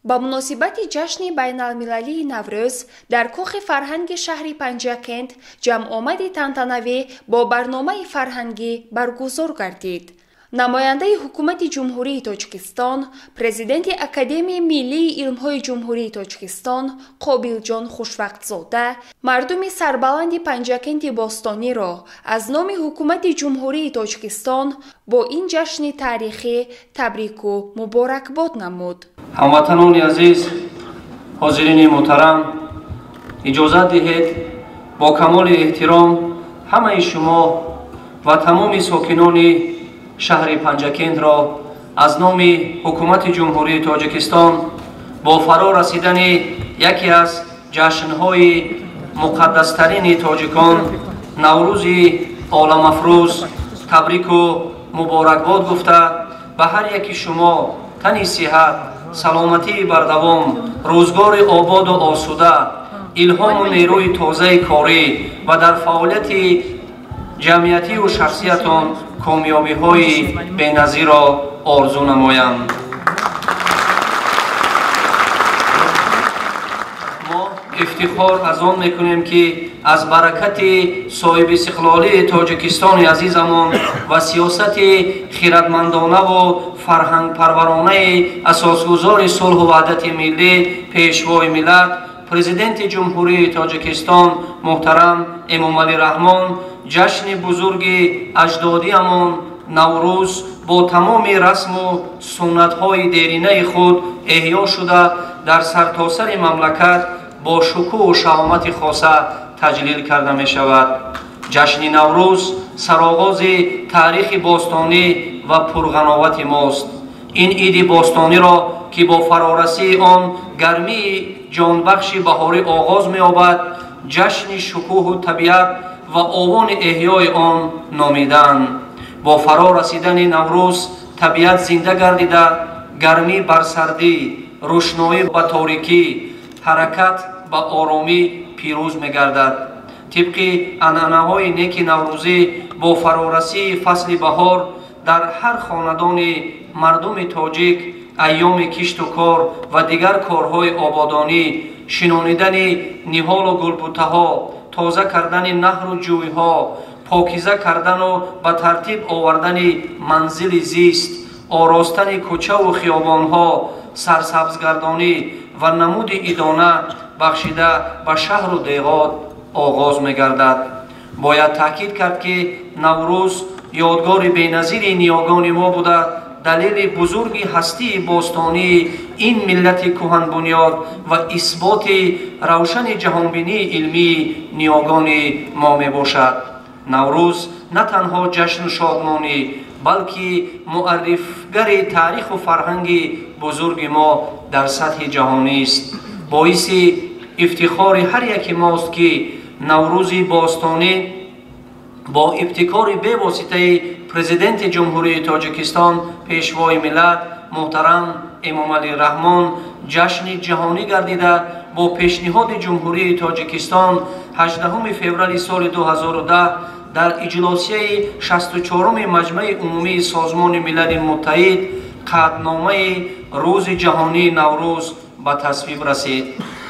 Ба муносибати ҷашни байналмилалии Наврӯз дар Кохи фарҳанги шаҳри Панҷакент ҷамъомади тантанавӣ бо барномаи фарҳангӣ баргузор гардид. Намояндаи ҳукумати Ҷумҳурии Тоҷикистон, президенти Академияи миллии илмҳои Ҷумҳурии Тоҷикистон Қобилҷон Хушвақтзода мардуми сарбаланди Панҷакенти бостониро аз номи ҳукумати Ҷумҳурии Тоҷикистон бо ин ҷашни таърихӣ табрику муборакбод намуд. Ҳамватанони азиз, ҳозирини муҳтарам, иҷозат диҳед бо камоли эҳтиром ҳамаи шумо ва тамоми сокинони шаҳри Панҷакентро аз номи ҳукумати Ҷумҳурии Тоҷикистон бо фаро расидани яке аз ҷашнҳои муқаддастарини тоҷикон, Наврӯзи оламафрӯз табрику муборакбод гуфта, ба ҳар яки шумо тани сиҳат, саломатии бардавом, рӯзгори ободу осуда, илҳому нерӯи тозаи корӣ ва дар фаъолияти ҷамъиятию шахсиятон комёбиҳои беназирро орзу намоям. Мо ифтихор аз он мекунем, ки аз баракати соҳибистиқлолии Тоҷикистони азизамон ва сиёсати хиратмандонаву фарҳангпарваронаи асосгузори сулҳу ваҳдати миллӣ, Пешвои миллат, Президенти Ҷумҳурии Тоҷикистон муҳтарам Эмомалӣ Раҳмон ҷашни бузурги аҷдодиамон Наврӯз бо тамоми расму суннатҳои деринаи худ эҳё шуда, дар сартосари мамлакат бо шукӯҳу шаҳомати хоса таҷлил карда мешавад. Ҷашни Наврӯз сароғози таърихи бостонӣ ва пурғановати мост. Ин иди бостониро, ки бо фарорасии он гармии ҷонбахши баҳорӣ оғоз меёбад, ҷашни шукӯҳу табиат ва овони эҳёи он номиданд. Бо фаро расидани Наврӯз табиат зинда гардида, гармӣ бар сардӣ, рӯшноӣ ба торикӣ, ҳаракат ба оромӣ пирӯз мегардад. Тибқи анъанаҳои неки наврӯзӣ бо фарорасии фасли баҳор дар ҳар хонадони мардуми тоҷик айёми кишту кор ва дигар корҳои ободонӣ, шинонидани ниҳолу гулбутаҳо, тоза кардани наҳру ҷӯйҳо, покиза кардану ба тартиб овардани манзили зист, оростани кӯчаву хиёбонҳо, сарсабзгардонӣ ва намуди идона бахшида ба шаҳру деҳот оғоз мегардад. Бояд таъкид кард, ки Наврӯз ёдгори беназири ниёгони мо буда, далели бузурги ҳастии бостонии ин миллати кӯҳанбунёд ва исботи равшани ҷаҳонбинии илмии ниёгони мо мебошад. Наврӯз на танҳо ҷашну шодмонӣ, балки муаррифгари таъриху фарҳанги бузурги мо дар сатҳи ҷаҳонист. Боиси ифтихори ҳар яки мост, ки Наврӯзи бостонӣ бо ибтикори бевоситаи Президенти Ҷумҳурии Тоҷикистон, Пешвои миллат муҳтарам Эмомалӣ Раҳмон ҷашни ҷаҳонӣ гардида, бо пешниҳоди Ҷумҳурии Тоҷикистон 18 феврали соли 2010 дар иҷлосияи 64-уми Маҷмаи умумии Созмони Милали Муттаҳид қатъномаи Рӯзи ҷаҳонии Наврӯз ба тасвиб расид.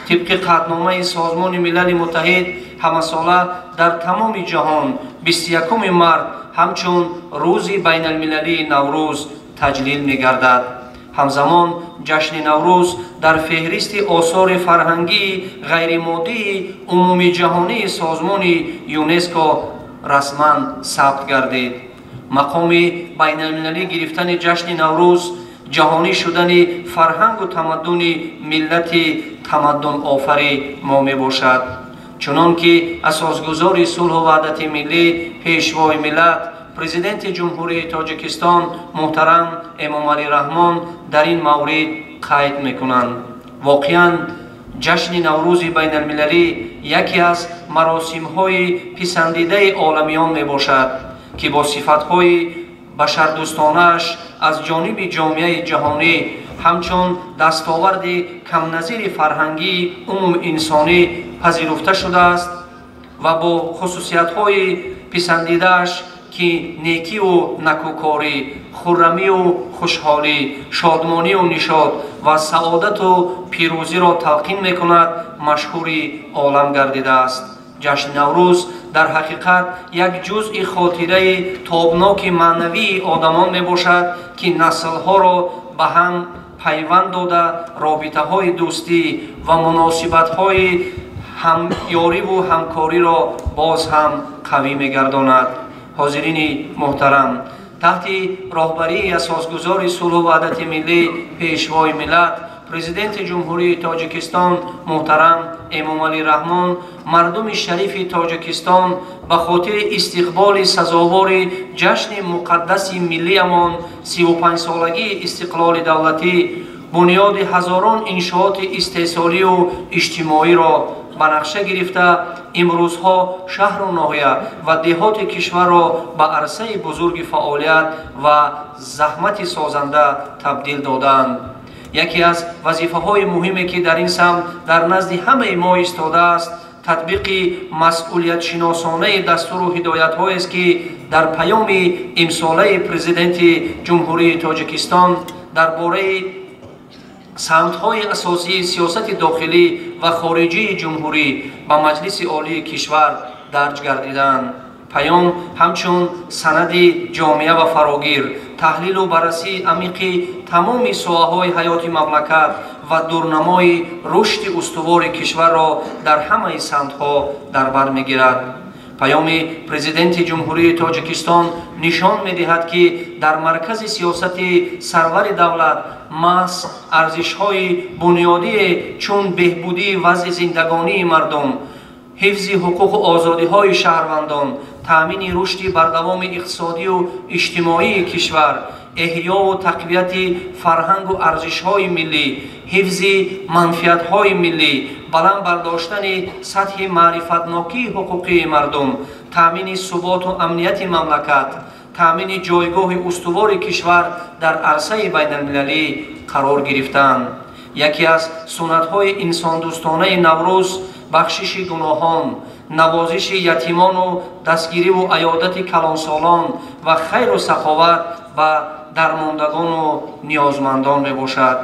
Тибқи қатъномаи Созмони Милали Муттаҳид ҳамасола дар тамоми ҷаҳон 21 март ҳамчун Рӯзи байналмилалии Наврӯз таҷлил мегардад. Ҳамзамон ҷашни Наврӯз дар феҳристи осори фарҳангии ғайримоддии умумиҷаҳонии созмони ЮНЕСКО расман сабт гардид. Мақоми байналмилалӣ гирифтани ҷашни Наврӯз ҷаҳонӣ шудани фарҳангу тамаддуни миллати тамаддунофари мо мебошад. Чунон ки асосгузори сулҳу ваҳдати миллӣ, Пешвои миллат, Президенти Ҷумҳурии Тоҷикистон муҳтарам Эмомалӣ Раҳмон дар ин маврид қайд мекунанд. Воқеан ҷашни Наврӯзи байналмилалӣ яке аз маросимҳои писандидаи оламиён мебошад, ки бо сифатҳои башардӯстонааш аз ҷониби ҷомеаи ҷаҳонӣ ҳамчун дастоварди камназири фарҳангии умуминсонӣ пазируфта шудааст ва бо хусусиятҳои писандидааш, ки некиву накӯкорӣ, хуррамию хушҳолӣ, шодмонию нишод ва саодату пирӯзиро талқин мекунад, машҳури олам гардидааст. Ҷашни Наврӯз дар ҳақиқат як ҷузъи хотираи тобноки маънавии одамон мебошад, ки наслҳоро ба ҳам пайванд дода, робитаҳои дӯстӣ ва муносибатҳои ҳамёриву ҳамкориро боз ҳам қавӣ мегардонад. Ҳозирини муҳтарам, таҳти роҳбарии асосгузори сулҳу ваҳдати миллӣ, Пешвои миллат, Президенти Ҷумҳурии Тоҷикистон муҳтарам Эмомалӣ Раҳмон, мардуми шарифи Тоҷикистон ба хотири истиқболи сазовори ҷашни муқаддаси миллиамон, 35-солагии истиқлоли давлатӣ, бунёди ҳазорон иншооти истеҳсолию иҷтимоиро ба нақша гирифта, имрӯзҳо шаҳру ноҳия ва деҳоти кишварро ба арсаи бузурги фаъолият ва заҳмати созанда табдил додаанд. Яке аз вазифаҳои муҳиме, ки дар ин самт дар назди ҳамаи мо истодааст, татбиқи масъулиятшиносонаи дастуру ҳидоятҳоест, ки дар паёми имсолаи Президенти Ҷумҳурии Тоҷикистон дар бораи самтҳои асосии сиёсати дохилӣ ва хориҷии ҷумҳурӣ ба Маҷлиси Олии кишвар дарҷ гардиданд. Паём ҳамчун санади ҷомеа ва фарогир, таҳлилу баррасии амиқи тамоми соҳаҳои ҳаёти мамлакат ва дурнамои рушди устувори кишварро дар ҳамаи самтҳо дар бар мегирад. Паёми Президенти Ҷумҳурии Тоҷикистон нишон медиҳад, ки дар маркази сиёсати сарвари давлат маҳз арзишҳои бунёдие чун беҳбудии вазъи зиндагонии мардум, ҳифзи ҳуқуқу озодиҳои шаҳрвандон, таъмини рушди бардавоми иқтисодию иҷтимоии кишвар, эҳёву тақвияти фарҳангу арзишҳои миллӣ, ҳифзи манфиатҳои миллӣ, баланд бардоштани сатҳи маърифатнокии ҳуқуқии мардум, таъмини суботу амнияти мамлакат, таъмини ҷойгоҳи устувори кишвар дар арсаи байналмилалӣ қарор гирифтаанд. Яке аз суннатҳои инсондӯстонаи Наврӯз бахшиши гуноҳон, навозиши ятимону дастгириву аёдати калонсолон ва хайру саховат ба дармондагону ниёзмандон мебошад.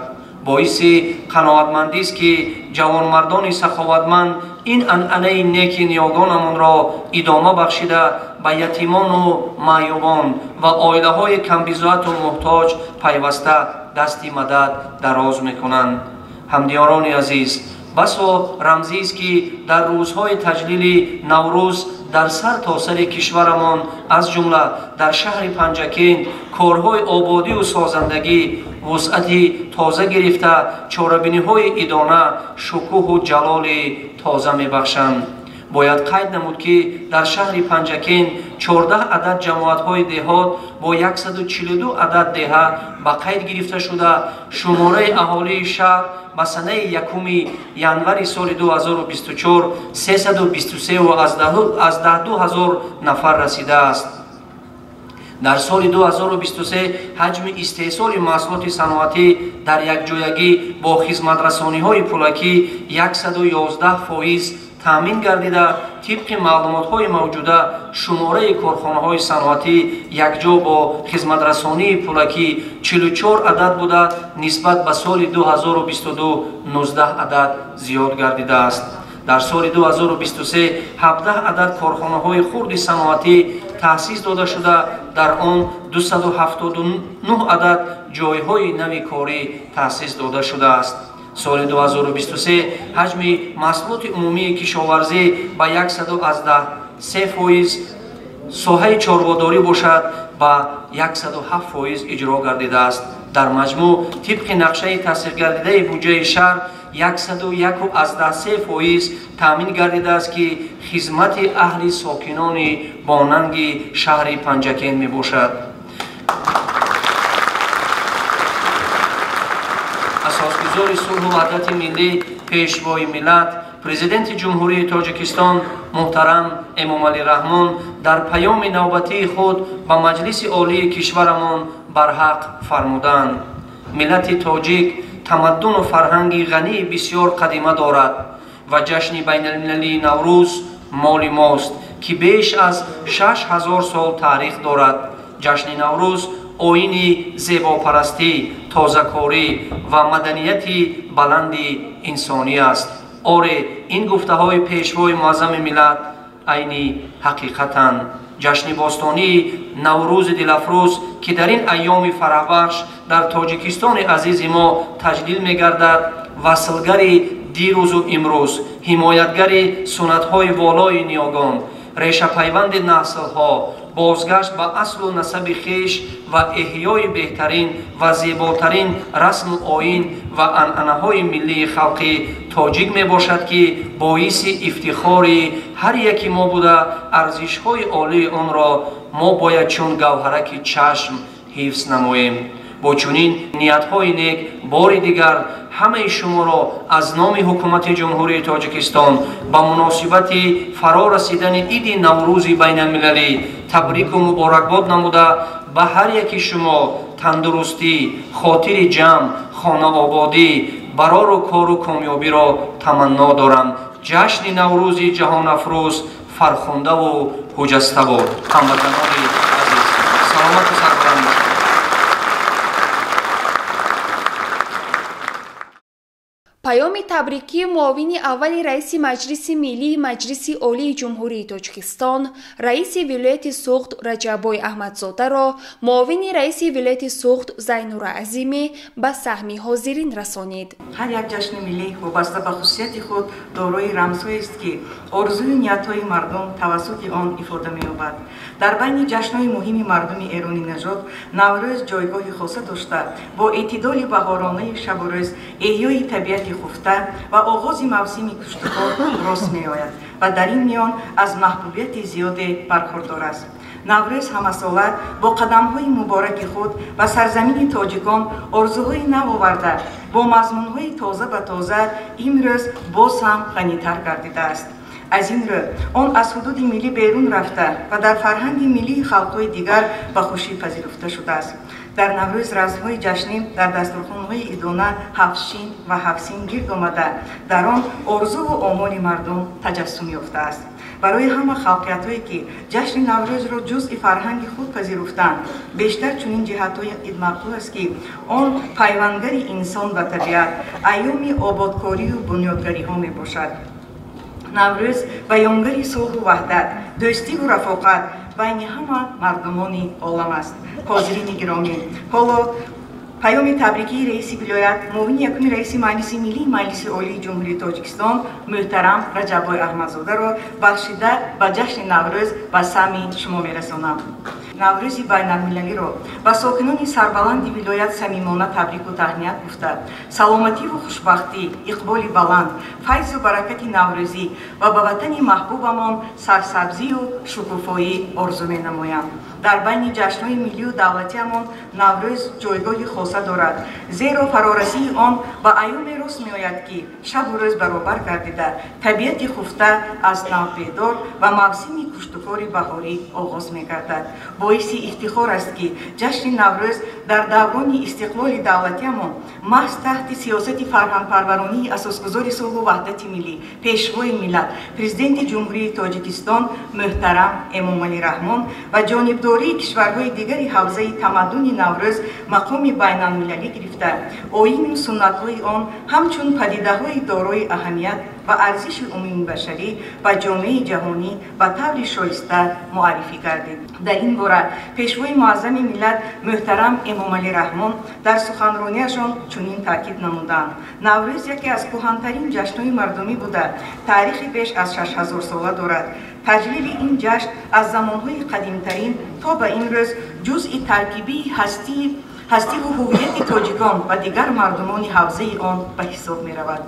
Боиси қаноатмандист, ки ҷавонмардони саховатманд ин анъанаи неки ниёгонамонро идома бахшида, ба ятимону маъюбон ва оилаҳои камбизоату муҳтоҷ пайваста дасти мадад дароз мекунанд. Ҳамдиёрони азиз, басо рамзист, ки дар рӯзҳои таҷлили Наврӯз дар сар то сари кишварамон, аз ҷумла дар шаҳри Панҷакент, корҳои ободию созандагӣ вусъати тоза гирифта, чорабиниҳои идона шукӯҳу ҷалоли тоза мебахшанд. Бояд қайд намуд, ки дар шаҳри Панҷакент 14 адад ҷамоатҳои деҳот бо 142 адад деҳа ба қайд гирифта шуда, шумораи аҳолии шаҳр ба санаи 1 январи соли 2024 323,2 ҳазор нафар расидааст. Дар соли 2023 ҳаҷми истеҳсоли маҳсулоти саноатӣ дар якҷоягӣ бо хизматрасониҳои пулакӣ 111% таъмин гардида, тибқи маълумотҳои мавҷуда шумораи корхонаҳои саноатӣ якҷо бо хизматрасонии пулакӣ 44 адад буда, нисбат ба соли 2022 19 адад зиёд гардидааст. Дар соли 2023 17 адад корхонаҳои хурди саноатӣ таъсис дода шуда, дар он 279 адад ҷойҳои нави корӣ таъсис дода шудааст. Соли 2023 ҳаҷми маҳсулоти умумии кишоварзӣ ба 1,3%, соҳаи чорводорӣ бошад ба 107% иҷро гардидааст. Дар маҷмӯъ тибқи нақшаи тасдиқгардидаи буҷаи шаҳр 101,3% таъмин гардидааст, ки хизмати аҳли сокинони бонанги шаҳри Панҷакент мебошад. Асосгузори сулҳу ваҳдати миллӣ, Пешвои миллат, Президенти Ҷумҳурии Тоҷикистон муҳтарам Эмомалӣ Раҳмон дар паёми навбатии худ ба Маҷлиси Олии кишварамон барҳақ фармуданд: миллати тоҷик тамаддуну фарҳанги ғании бисёр қадима дорад ва ҷашни байналмилалии Наврӯз моли мост, ки беш аз 6000 сол таърих дорад. Ҷашни Наврӯз оини зебопарастӣ, тозакорӣ ва маданияти баланди инсонӣ аст. Оре, ин гуфтаҳои пешвои муаззами миллат айни ҳақиқатанд. Ҷашни бостонии Наврӯзи дилафрӯз, ки дар ин айёми фараҳбахш дар Тоҷикистони азизи мо таҷлил мегардад, васлгари дирӯзу имрӯз, ҳимоятгари суннатҳои волои ниёгон, решапайванди наслҳо, бозгашт ба аслу насаби хеш ва эҳёи беҳтарин ва зеботарин расму оин ва анъанаҳои миллии халқи тоҷик мебошад, ки боиси ифтихори ҳар яки мо буда, арзишҳои олии онро мо бояд чун гавҳараки чашм ҳифз намоем. Бо чунин ниятҳои нек бори дигар ҳамаи шуморо аз номи ҳукумати Ҷумҳурии Тоҷикистон ба муносибати фаро расидани иди Наврӯзи байналмилалӣ табрику муборакбод намуда, ба ҳар яки шумо тандурустӣ, хотири ҷамъ, хонаободӣ, барору кору комёбиро таманно дорам. Ҷашни Наврӯзи ҷаҳонафрӯз фархундаву ҳуҷаста бод. Ҳамватанони азиз, саломату сарбаланд бошед. Паёми табрикии муовини аввали раиси Маҷлиси Миллии Маҷлиси Олии Ҷумҳурии Тоҷикистон, раиси вилояти Суғд Раҷаббой Аҳмадзодаро муовини раиси вилояти Суғд Зайнура Азимӣ ба саҳми ҳозирин расонид. Ҳар як ҷашни миллӣ вобаста ба хусусияти худ дорои рамзҳоест, ки орзую ниятҳои мардум тавассути он ифода меёбад. Дар байни ҷашнҳои муҳими мардуми эронӣ нажод Наврӯз ҷойгоҳи хоса дошта, бо эътидоли баҳоронаи шабу рӯз, эҳёи табиати хуфта ва оғози мавсими куштукор рост меояд ва дар ин миён аз маҳбубияти зиёде бархурдор аст. Наврӯз ҳамасола бо қадамҳои мубораки худ ба сарзамини тоҷикон орзуҳои нав оварда, бо мазмунҳои тоза ба тоза имрӯз боз ҳам ғанитар гардидааст. Аз ин рӯ он аз ҳудуди миллӣ берун рафта ва дар фарҳанги миллии халқҳои дигар ба хушӣ пазируфта шудааст. Дар Наврӯз расмҳои ҷашнӣ дар дастурхонҳои идона ҳафтшин ва ҳафтсин гирд омада, дар он орзуву омоли мардум таҷассум ёфтааст. Барои ҳама халқиятҳое, ки ҷашни Наврӯзро ҷузъи фарҳанги худ пазируфтанд, бештар чунин ҷиҳатҳои маъқул аст, ки он пайвандари инсон ба табиат, айёми ободкорию бунёдгариҳо мебошад. Наврӯз баёнгари сулҳу ваҳдат, дӯстиву рафоқат байни ҳама мардумони олам аст. Ҳозирини гиромӣ, ҳоло паёми табрикии раиси вилоят, муовини якуми раиси Маҷлиси Миллии Маҷлиси Олии Ҷумҳурии Тоҷикистон муҳтарам Раҷаббой Аҳмадзодаро бахшида ба ҷашни Наврӯз ба самъи шумо мерасонам. Наврӯзи байналмилалиро ба сокинони сарбаланди вилоят самимона табрику таҳният гуфта, саломативу хушбахтӣ, иқболи баланд, файзу баракати наврӯзӣ ва ба ватани маҳбубамон сарсабзию шукуфоӣ орзу менамоям. Дар байни ҷашнҳои миллию давлатиамон Наврӯз ҷойгоҳи хоса дорад, зеро фарорасии он ба айёме рост меояд, ки шабу рӯз баробар гардида, табиати хуфта аз нав бедор ва мавсими куштукори баҳорӣ оғоз мегардад. Боиси ифтихор аст, ки ҷашни Наврӯз дар даврони истиқлоли давлатиамон маҳз таҳти сиёсати фарҳангпарваронии асосгузори сулҳу ваҳдати миллӣ, пешвои миллат, Президенти Ҷумҳурии Тоҷикистон муҳтарам Эмомалӣ Раҳмон ва ҷонибдории кишварҳои дигари ҳавзаи тамаддуни Наврӯз мақоми байналмилалӣ гирифта, оину суннатҳои он ҳамчун падидаҳои дорои аҳамият ва арзиши умумибашарӣ ба ҷомеаи ҷаҳонӣ ба таври шоиста муаррифӣ гардид. Дар ин бора пешвои муаззами миллат муҳтарам Эмомалӣ Раҳмон дар суханрониашон чунин таъкид намуданд: Наврӯз яке аз кӯҳантарин ҷашнҳои мардумӣ буда, таърихи беш аз 6000 сола дорад. Таҷлили ин ҷашн аз замонҳои қадимтарин то ба имрӯз ҷузъи таркибии ҳастиву ҳуввияти тоҷикон ва дигар мардумони ҳавзаи он ба ҳисоб меравад.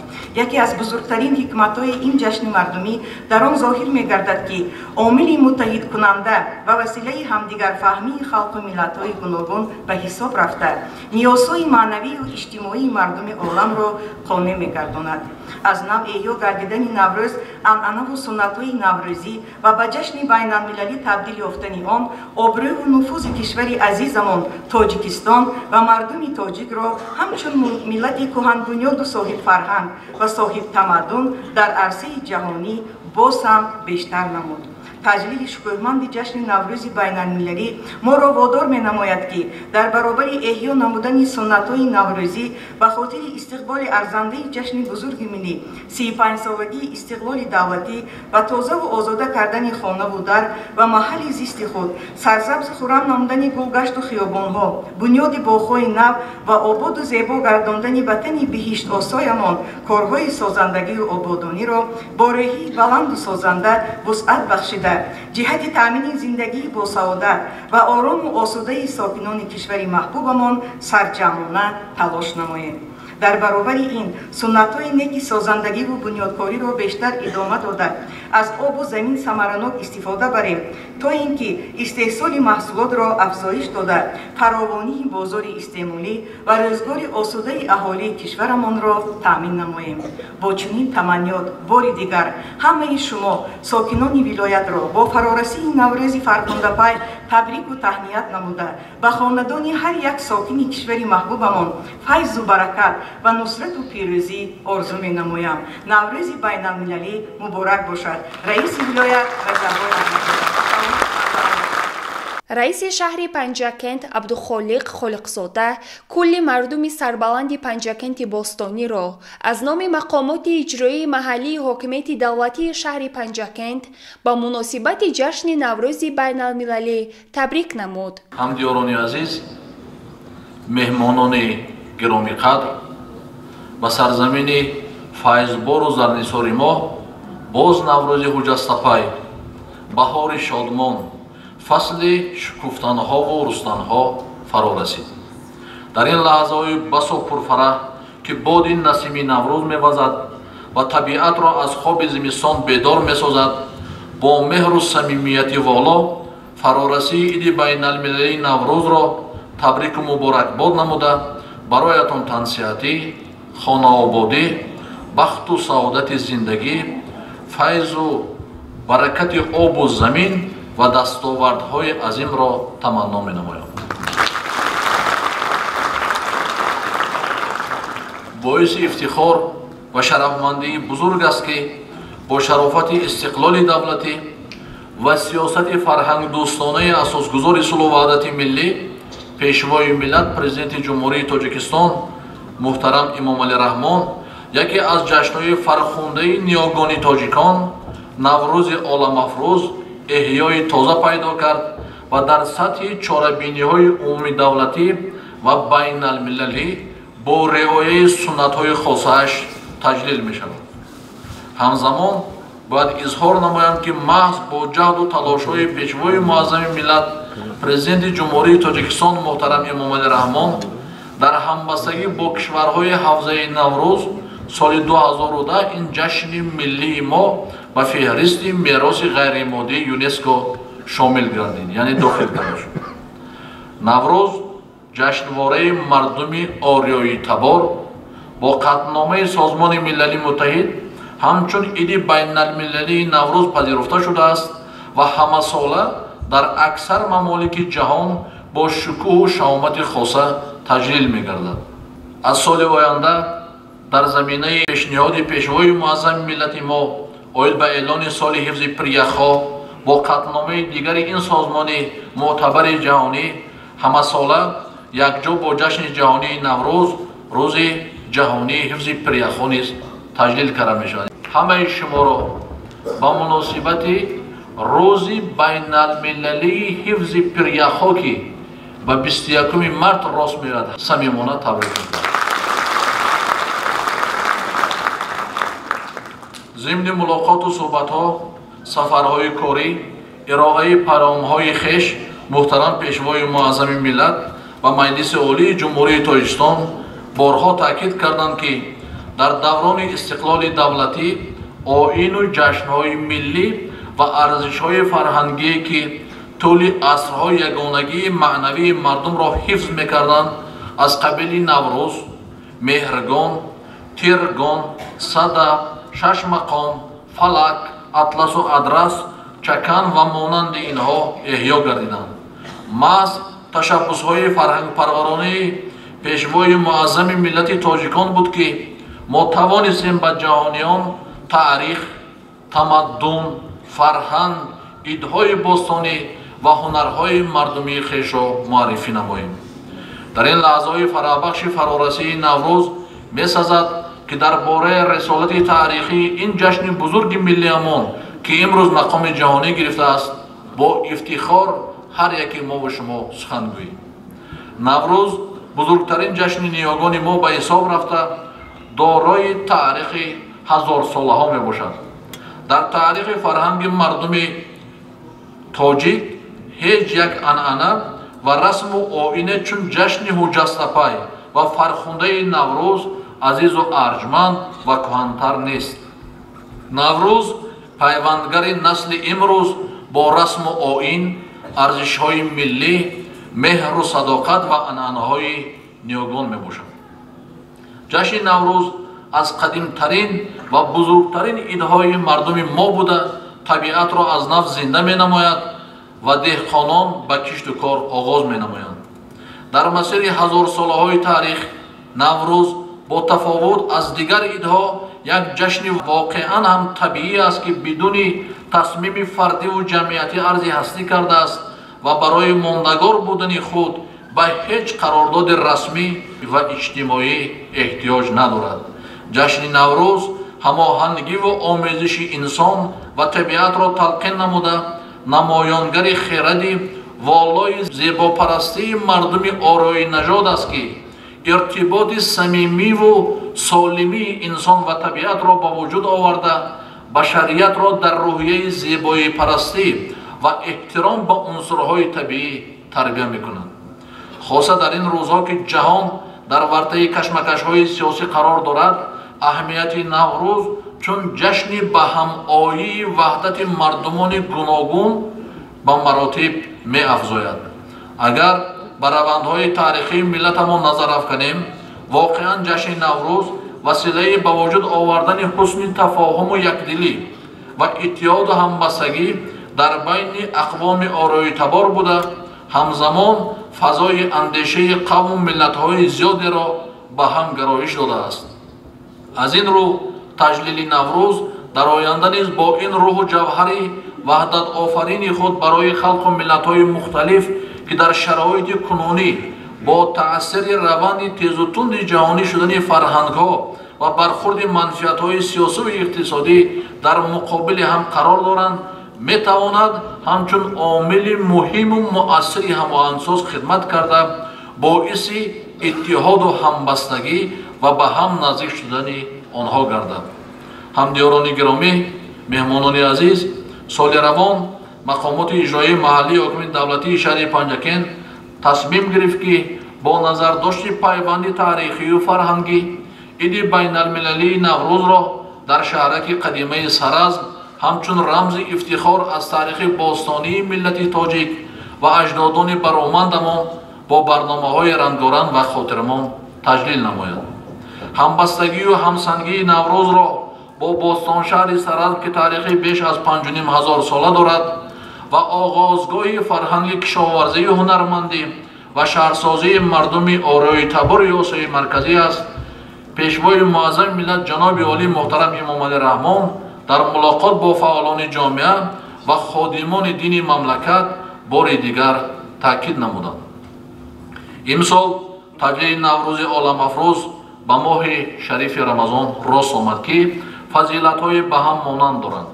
Яке аз бузургтарин ҳикматҳои ин ҷашни мардумӣ дар он зоҳир мегардад, ки омили муттаҳидкунанда ва василаи ҳамдигарфаҳмии халқу миллатҳои гуногун ба ҳисоб рафта, ниёзҳои маънавию иҷтимоии мардуми оламро қонеъ мегардонад. Аз нав эҳё гардидани Наврӯз, анъанаву суннатҳои наврӯзӣ ва ба ҷашни байналмилалӣ табдил ёфтани он обрӯву нуфузи кишвари азизамон Тоҷикистон ва мардуми тоҷикро ҳамчун миллати кӯҳанбунёду соҳибфарҳанг ва соҳибтамаддун дар арсаи ҷаҳонӣ боз ҳам бештар намуд. Таҷлили шукӯҳманди ҷашни Наврӯзи байналмилалӣ моро водор менамояд, ки дар баробари эҳё намудани суннатҳои наврӯзӣ ба хотири истиқболи арзандаи ҷашни бузурги миллӣ, 35-солагии истиқлоли давлатӣ ва тозаву озода кардани хонаву дар ва маҳалли зисти худ, сарсабзу хуррам намудани гулгашту хиёбонҳо, бунёди боғҳои нав ва ободу зебо гардондани ватани биҳиштосоямон корҳои созандагию ободониро бо рӯҳии баланду созанда вусъат бахшида, ҷиҳати таъмини зиндагии босаодат ва орому осудаи сокинони кишвари маҳбубамон сарҷамъона талош намоем. Дар баробари ин суннатҳои неки созандагиву бунёдкориро бештар идома дода, аз обу замин самаранок истифода барем, то ин ки истеҳсоли маҳсулотро афзоиш дода, фаровонии бозори истеъмолӣ ва рӯзгори осудаи аҳолии кишварамонро таъмин намоем. Бо чунин таманниёт бори дигар ҳамаи шумо сокинони вилоятро бо фарорасии Наврӯзи фархундапай табрику таҳният намуда, ба хонадони ҳар як сокини кишвари маҳбубамон файзу баракат ва нусрату пирӯзӣ орзу менамоям. Наврӯзи байналмилалӣ муборак бошад. Раиси вилоят Раҷаббой Аҳмадзода. Раиси шаҳри Панҷакент Абдухолиқ Холиқзода кулли мардуми сарбаланди Панҷакенти бостониро аз номи мақомоти иҷроии маҳаллии ҳокимияти давлатии шаҳри Панҷакент ба муносибати ҷашни Наврӯзи байналмилалӣ табрик намуд. Ҳамдиёрони азиз, меҳмонони гиромиқадр, ба сарзамини файзбору зарнисори мо боз Наврӯзи ҳуҷҷатсапай, баҳори шодмон, фасли шукуфтанҳову рустанҳо фаро расид. Дар ин лаҳзаҳои басо пурфараҳ, ки боди насими Наврӯз мевазад ва табиатро аз хоби зимистон бедор месозад, бо меҳру самимияти воло фарорасии иди байналмилалии Наврӯзро табрику муборакбод намуда, бароятон тансиҳатӣ, хонаободӣ, бахту саодати зиндагӣ, файзу баракати обу замин ва дастовардҳои азимро таманно менамоям. Боиси ифтихор ва шарафмандии бузург аст, ки бо шарофати истиқлоли давлатӣ ва сиёсати фарҳангдӯстонаи асосгузори сулҳу ваҳдати миллӣ, пешвои миллат, Президенти Ҷумҳурии Тоҷикистон муҳтарам Эмомалӣ Раҳмон, яке аз ҷашнҳои фархундаи ниёгони тоҷикон, Наврӯзи оламафрӯз эҳёи тоза пайдо кард ва дар сатҳи чорабиниҳои умумидавлатӣ ва байналмилалӣ бо риояи суннатҳои хосааш таҷлил мешавад. Ҳамзамон бояд изҳор намоям, ки маҳз бо ҷаҳду талошҳои пешвои муаззами миллат, Президенти Ҷумҳурии Тоҷикистон муҳтарам Эмомалӣ Раҳмон, дар ҳамбастагӣ бо кишварҳои ҳавзаи Наврӯз соли 2010 ин ҷашни миллии мо ба феҳристи мероси ғайримоддии ЮНЕСКО шомил гардид, яъне дохил карда шуд. Наврӯз ҷашнвораи мардуми ориёитабор бо қатъномаи Созмони Миллали Муттаҳид ҳамчун иди байналмилалии Наврӯз пазируфта шудааст ва ҳамасола дар аксар мамолики ҷаҳон бо шукӯҳу шаҳомати хоса таҷлил мегардад. Аз соли оянда дар заминаи пешниҳоди пешвои муаззами миллати мо оид ба эълони соли ҳифзи пиряхҳо бо қатъномаи дигари ин созмони мӯътабари ҷаҳонӣ ҳамасола якҷо бо ҷашни ҷаҳонии Наврӯз рӯзи ҷаҳонии ҳифзи пиряхҳо низ таҷлил карда мешавад. Ҳамаи шуморо ба муносибати рӯзи байналмилалии ҳифзи пиряхҳо, ки ба 21 март рост меояд, самимона табрик мекунам. Зимни мулоқоту суҳбатҳо, сафарҳои корӣ, ироаи паёмҳои хеш, муҳтарам пешвои муаззами миллат ва Маҷлиси Олии Ҷумҳурии Тоҷикистон борҳо таъкид карданд, ки дар даврони истиқлоли давлатӣ оину ҷашнҳои миллӣ ва арзишҳои фарҳангие, ки тӯли асрҳо ягонагии маънавии мардумро ҳифз мекарданд, аз қабили Наврӯз, Меҳргон, Тиргон, Сада, Шашмақом, Фалак, Атласу Адрас, Чакан ва монанди инҳо эҳё гардиданд. Маҳз ташаббусҳои фарҳангпарваронаи пешвои муаззами миллати тоҷикон буд, ки мо тавонистем ба ҷаҳониён таърих, тамаддун, фарҳанг, идҳои бостонӣ ва ҳунарҳои мардумии хешро муаррифӣ намоем. Дар ин лаҳзаҳои фараҳбахши фарорасии Наврӯз месазад, ки дар бораи рисолати таърихии ин ҷашни бузурги миллиамон, ки имрӯз мақоми ҷаҳонӣ гирифтааст, бо ифтихор ҳар яке мову шумо сухан гӯем. Наврӯз бузургтарин ҷашни ниёгони мо ба ҳисоб рафта, дорои таърихи ҳазорсолаҳо мебошад. Дар таърихи фарҳанги мардуми тоҷик ҳеҷ як анъана ва расму оине чун ҷашни ҳуҷҷастапай ва фархундаи Наврӯз азизу арҷманд ва кӯҳантар нест. Наврӯз пайвандгари насли имрӯз бо расму оин, арзишҳои миллӣ, меҳру садоқат ва анъанаҳои ниёгон мебошад. Ҷашни Наврӯз аз қадимтарин ва бузургтарин идҳои мардуми мо буда, табиатро аз нав зинда менамояд ва деҳқонон ба кишту кор оғоз менамоянд. Дар масири ҳазорсолаҳои таърих Наврӯз бо тафовут аз дигар идҳо як ҷашни воқеан ҳам табиӣ аст, ки бидуни тасмими фардиву ҷамъиятӣ арзи ҳастӣ кардааст ва барои мондагор будани худ ба ҳеҷ қарордоди расмӣ ва иҷтимоӣ эҳтиёҷ надорад. Ҷашни Наврӯз ҳамоҳангиву омезиши инсон ва табиатро талқин намуда, намоёнгари хиради волои зебопарастии мардуми орои нажод аст, ки иртиботи самимиву солимии инсон ва табиатро ба вуҷуд оварда, башариятро дар рӯҳияи зебоипарастӣ ва эҳтиром ба унсурҳои табиӣ тарбия мекунад. Хоса дар ин рӯзҳо, ки ҷаҳон дар вартаи кашмакашҳои сиёсӣ қарор дорад, аҳамияти Наврӯз чун ҷашни ба ҳамоии ваҳдати мардумони гуногун ба маротиб меафзояд. Агар ба равандҳои таърихии миллатамон назар афканем, воқеан ҷашни Наврӯз василаи ба вуҷуд овардани ҳусни тафоҳуму якдилӣ ва иттиҳоду ҳамбастагӣ дар байни ақвоми ороитабор буда, ҳамзамон фазои андешаи қавму миллатҳои зиёдеро ба ҳам гароиш додааст. Аз ин рӯ таҷлили Наврӯз дар оянда низ бо ин рӯҳу ҷавҳари ваҳдатофарини худ барои халқу миллатҳои мухталиф, ки дар шароити кунунӣ бо таъсири раванди тезутунди ҷаҳонӣ шудани фарҳангҳо ва бархурди манфиатҳои сиёсиву иқтисодӣ дар муқобили ҳам қарор доранд, метавонад ҳамчун омили муҳиму муассири ҳамоҳангсоз хидмат карда, боиси иттиҳоду ҳамбастагӣ ва ба ҳам наздик шудани онҳо гардад. Ҳамдиёрони гиромӣ, меҳмонони азиз, соли равон мақомоти иҷроии маҳаллии ҳокимияти давлатии шаҳри Панҷакент тасмим гирифт, ки бо назардошти пайванди таърихию фарҳангӣ иди байналмилалии Наврӯзро дар шаҳраки қадимаи Саразм ҳамчун рамзи ифтихор аз таърихи бостонии миллати тоҷик ва аҷдодони баромандамон бо барномаҳои рангоранг ва хотирмон таҷлил намояд. Ҳамбастагию ҳамсангии Наврӯзро бо бостоншаҳри Саразм, ки таърихи беш аз 5500 сола дорад ва оғозгоҳи фарҳанги кишоварзию ҳунармандӣ ва шаҳрсозии мардуми ороитабори Осиёи Марказӣ аст, пешвои муаззами миллат ҷаноби олӣ муҳтарам Эмомалӣ Раҳмон дар мулоқот бо фаъолони ҷомеа ва ходимони дини мамлакат бори дигар таъкид намуданд. Имсол таҷлили Наврӯзи оламафрӯз ба моҳи шарифи Рамазон рост омад, ки фазилатҳои ба ҳам монанд доранд.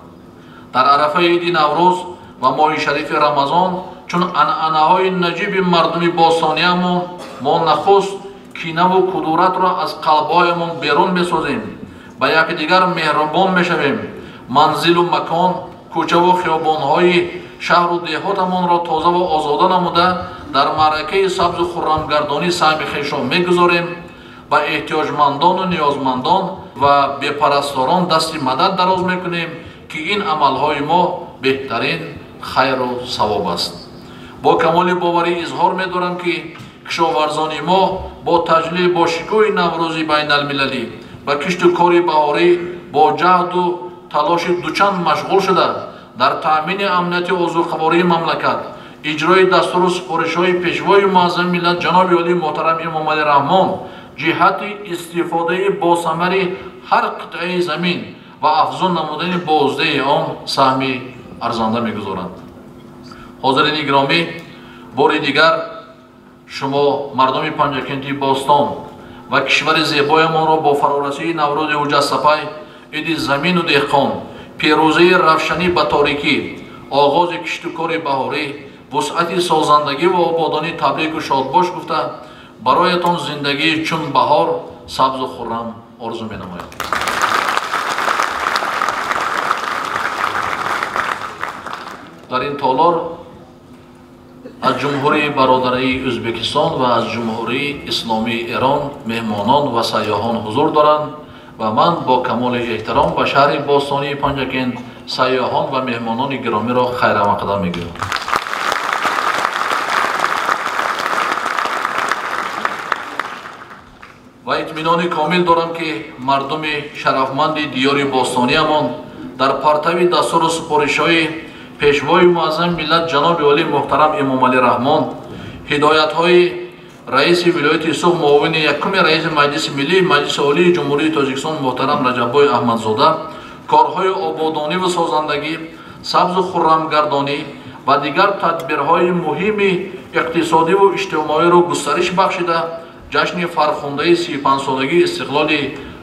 Дар арафаи иди Наврӯз ва моҳи шарифи Рамазон чун анъанаҳои наҷиби мардуми бостониямон мо нахуст кинаву кудуратро аз қалбҳоямон берун месозем, ба якдигар меҳрубон мешавем, манзилу макон, кӯчаву хиёбонҳои шаҳру деҳотамонро тозаву озода намуда, дар маъракаи сабзу хуррамгардонӣ саҳми хешро мегузорем, ба эҳтиёҷмандону ниёзмандон ва бепарасторон дасти мадад дароз мекунем, ки ин амалҳои мо беҳтарин хайру савоб аст. Бо камоли боварӣ изҳор медорам, ки кишоварзони мо бо таҷлил бо шукӯҳи Наврӯзи байналмилалӣ ва кишту кори баҳорӣ бо ҷаҳду талоши дучанд машғул шуда, дар таъмини амнияти озуқавории мамлакат, иҷрои дастуру супоришҳои пешвои муаззами миллат ҷаноби олии муҳтарам Эмомалӣ Раҳмон ҷиҳати истифодаи босамари ҳар қитъаи замин ва афзун намудани боздеҳи он саҳми Арзанда мегузоранд. Ҳозирини гиромӣ, бори дигар шумо мардуми Панҷакенти бостон ва кишвари зебоямонро бо фарорасии Наврӯзи ҳуҷҷатсапай, иди замину деҳқон, пирӯзии равшанӣ ба торикӣ, оғози киштукори баҳорӣ, вусъати созандагӣ ва ободонӣ табрику шодбош гуфта, бароятон зиндагии чун баҳор сабзу хуррам орзу менамоям. Дар ин толор аз Ҷумҳурии бародарии Ӯзбекистон ва аз Ҷумҳурии Исломии Эрон меҳмонон ва сайёҳон ҳузур доранд ва ман бо камоли эҳтиром ба шаҳри бостонии Панҷакент сайёҳон ва меҳмонони гиромиро хайрамақдам мегӯям. Ва итминони комил дорам, ки мардуми шарафманди диёри бостониямон дар партави дастуру супоришҳои Пешвои муаззами миллат ҷаноби олӣ муҳтарам Эмомалӣ Раҳмон, ҳидоятҳои раиси вилояти Суғд, муовини якуми раиси Маҷлиси Миллии Маҷлиси Олии Ҷумҳурии Тоҷикистон муҳтарам Раҷаббой Аҳмадзода корҳои ободонӣ ва созандагӣ, сабзу хуррамгардонӣ ва дигар тадбирҳои муҳими иқтисодиву иҷтимоиро густариш бахшида, ҷашни фархундаи 35-солагии истиқлоли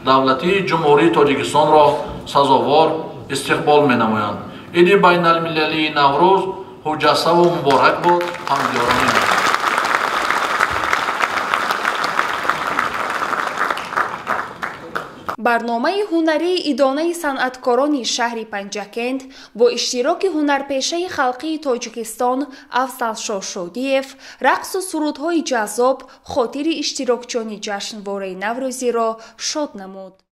давлатии Ҷумҳурии Тоҷикистонро сазовор истиқбол менамоянд. Иди байналмилалии Наврӯз ҳуҷҷатсаву муборак бод, ҳамдиёрони ман. Барномаи ҳунарии идонаи санъаткорони шаҳри Панҷакент бо иштироки ҳунарпешаи халқии Тоҷикистон Афзалшоҳ Шодиев, рақсу сурудҳои ҷаззоб хотири иштирокчиёни ҷашнвораи наврӯзиро шод намуд.